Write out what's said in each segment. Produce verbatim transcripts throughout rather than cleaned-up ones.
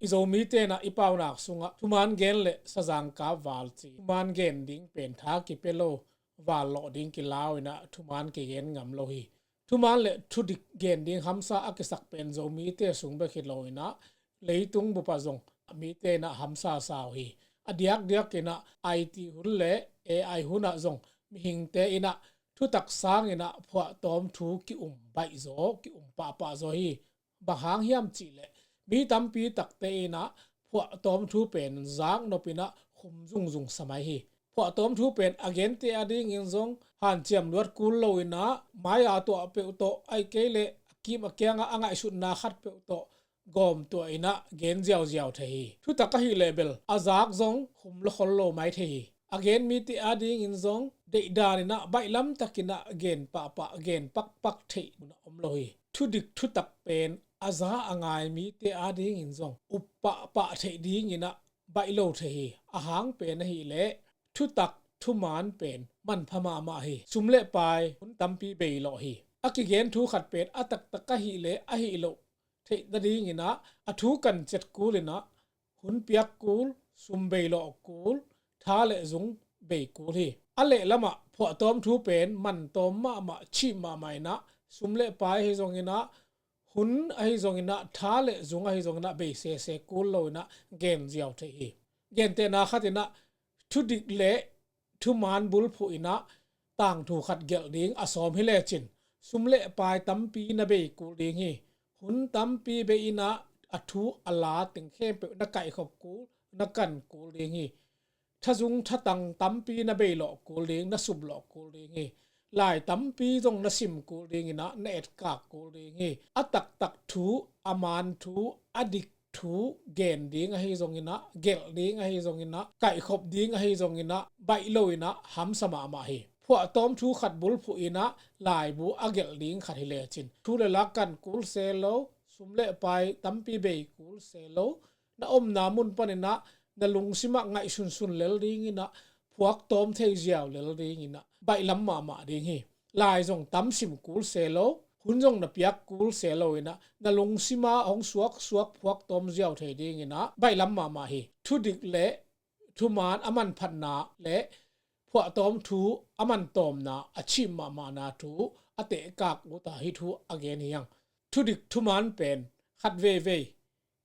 i Zomite in ah i paunak sungah thuman gen le sazang kap val ci, thuman gen ding pen tha kipia lo, val lawh ding kilau in ah thuman kigen ngam lo hi. Thuman le thudik gen ding hamsa a kisak pen Zomite sung bek hi lo in ah leitung bup ah zong mite in ah hamsa sa uh hi. A diakdiak in ah I T hun le A I hun ah zong mihingte in ah thutak sang in ah phuahtawm thu ki-um baih zaw, ki-um pahpah zaw hi. Bang hang hiam cih leh mi tampi takte in ah phuahtawm thu pen zaknop in ah khum zungzung sa mai hi. Phuahtawm thu pen a gente a dingin zong hanciam luat kul lo in ah mai-a tuah peuh tawh, ahih kei leh a kim a kiangah a ngaihsutna khat peuh tawh gawm tuah in ah gen ziauziau thei hi. Thutak ahih leh bel a zak zong khum lo khol lo mai thei hi. A gen mite a dingin zong deihdan in ah baihlam tak in ah gen pahpah, gen pakpak theih mun ah om lo hi. Thudik thutak pen a za a ngai mite a dingin zong up pahpah theih ding in ah baih lo thei hi. A hang pen ahih leh thutak thuman pen manpha mahmah hi. Sum le pai hun tampi bei lawh hi. A kigen thu khat pen a taktak ahih leh ahih loh theih nading in ah a thu kan cet kul in ah hun piak kul, sum bei lawh kul, tha le zung bei kul hi. A lehlam ah phuahtawm thu pen man tawm mahmah, chim mahmah in ah sum le pai ahi zongin ah, hun ahi zongin ah, tha le zung ahi zongin ah bei sese kul lo in ah gen ziau thei hi. Gentehna khat in ah thudik le thuman bulphuh in ah tangthu khat gelh ding a sawm hi lecin sum le pai tampi na bei kul ding hi. Hun tampi bei in ah a thu a la teng khempeuh na kaihkhop kul, na kan kul ding hi. Thazung thatang tampi na bei lawh kul ding, na sup lawh kul ding hi. Lai tampi zong na sim kul ding in ah na etkak kul ding hi. A taktak thu, a man thu, a dik thu gen ding ahi zongin ah, gelh ding ahi zongin ah, kaihkhop ding ahi zongin ah baih lo in ah hamsa mahmah hi. Phuahtawm thu khat bulphuh in ah laibu a gelh ding khat hi lecin thu le la kan kul se lo, sum le pai tampi bei kul se lo, na omna mun pan in ah na lungsim ah ngaihsunsun lel ding in ah phuaktawm thei ziau lel ding in ah baihlam mahmah ding hi. Lai zong tam sim kul se lo, hun zong na piak kul se lo in ah na lungsim ah hong suaksuak phuaktawm ziau thei ding in ah baihlam mahmah hi. Thudik le thuman a manphatna le phuahtawm thu a mantawmna, a chim mahmahna thu a tehkak ut a hih thu a gen hi hang. Thudik thuman pen khat veivei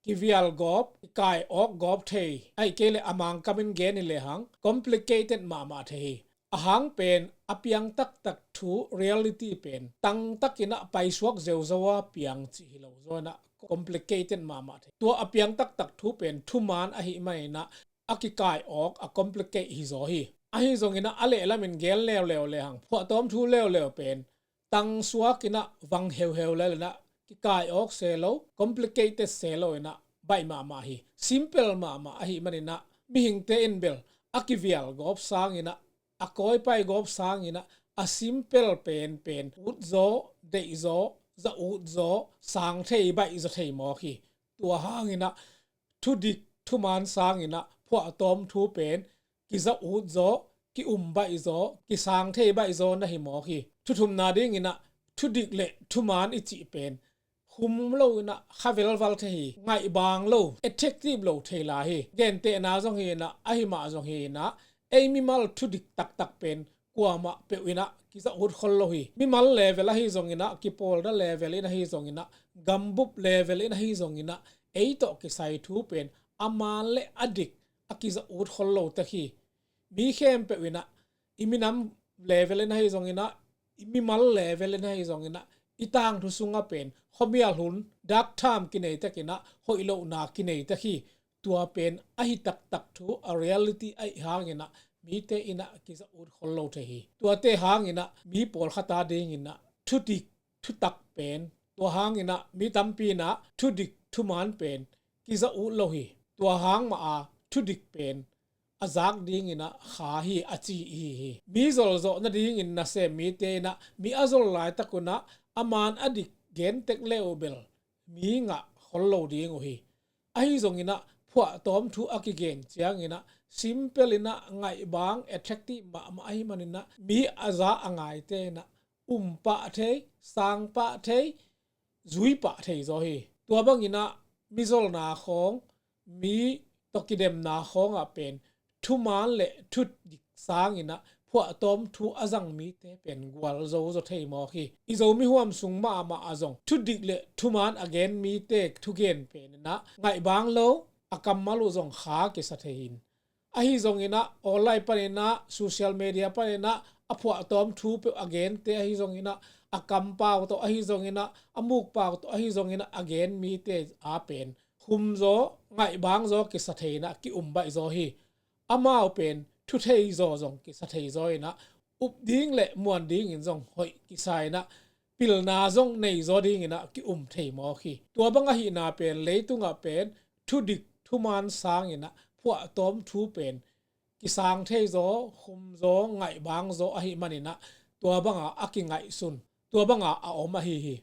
kivial gawp, kikai awk gawp thei, ahih kei leh a Mangkam in gen hi lehang complicated mahmah thei hi. A hang pen a piang taktak thu, reality pen tangtak in ah paisuak zeuzo a piang cih hi lo zaw in ah complicated mahmah thei. Tua a piang taktak thu pen thuman ahih man in ah a kikai awk, a complicate hi zaw hi. Ahi zongin ah a lehlam in gen leuleu lehang phuahtawm thu leuleu pen tang suak in ah vang heuheu lel in ah kikai awk se lo, complicated se lo in ah baih mahmah hi. Simple mahmah ahih man in ah mihingte in bel a kivial gawp sang in ah, a kawipai gawp sang in ah a simple penpen ut zaw, deih zaw, za ut zaw, sang thei, baih zaw thei mawk hi. Tua hang in ah thudik thuman sang in ah phuahtawm thu pen kiza ut zaw, ki-um baih zaw, kisang thei baih zaw na hi mawk hi. Thuthumna ding in ah thudik le thuman i cih pen khum lo in ah kha velval thei hi. Ngaihbang lo, attractive lo thei lai hi. Gentehna zong hi in ah, ahi mah zong hi in ah, ei mimal thudik taktak pen kuamah peuh in ah kiza ut khol lo hi. Mimal level ahi zongin ah, kipawlna level in ahi zongin ah, gambup level in ahi zongin ah, ei tawh kisai thu pen a man le a dik a kiza ut khol lo tek hi. Mi khempeuh in ah, i minam level in ahi zongin ah, i mimal level in ahi zongin ah, i tangthu sungah pen khuamial hun, dak tham kinei tek in ah, hoih lohna kinei tek hi. Tua pen ahi taktak thu, a reality ahih hang in ah mite in ah kiza ut khol lo thei hi. Tuate hang in ah mi pawlkhat a ding in ah thudik thutak pen, tua hang in ah mi tampi in ah thudik thuman pen kiza ut lo hi. Tua hang mah a thudik pen a zak ding in ah kha hi, a ci i hi hi. Mi zol zawh nading in nasem mite in ah mi a zol laitak un ah a man a dik gen tek le uh bel mi ngah khol lo ding uh hi. Ahi zongin ah phuahtawm thu a kigen ciangin ah simple in ah ngaihbang, attractive mahmah ahih man in ah mi a za a ngaite in ah um pah thei, sang pah thei, zui pah thei zaw hi. Tua bangin ah mizolna khawng, mi tawh kidemna khawngah pen thuman le thudik sanginah phuahtawm thu a zang mite pen gualzo zaw thei mawk hi. I Zomi huam sung mahmah ah zong thudik le thuman a gen mite thugen peninah ngaihbang lo, a kammal uh zong kha kisa thei in, ahi zonginah online paninah, social media paninah a phuahtawm thu peuh a gente ahi zonginah, a kampau tawh ahi zonginah, a mukpau tawh ahi zonginah a gen mite a pen khumzaw, ngaihbangzaw kisa thei inah ki-um baihzaw hi. Amau pen thutheizaw zong kisa theizaw inah, up ding le muan dingin zong hoih kisa inah, pilna zong neizaw dinginah ki-um thei mawk hi. Tua bang ahihna pen leitungah pen thudik thuman sanginah phuahtawm thu pen kisang theizaw, khumzaw, ngaihbangzaw ahih maninah tua banga a kingaihsun, tua banga a om ahi hi.